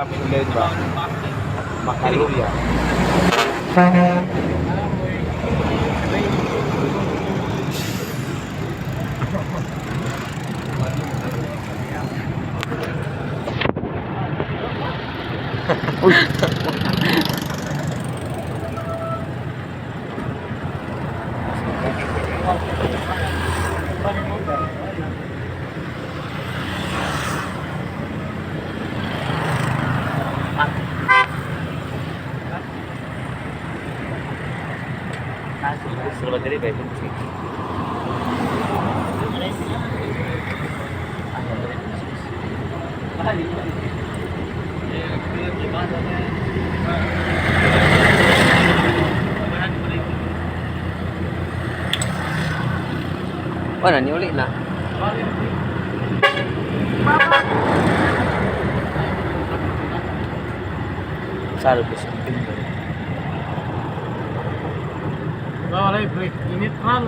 Lane ba? Makaluya. Uy. Gusto ba diri ba? Wala ni uli na. Salo ko sa Wala break. Init man.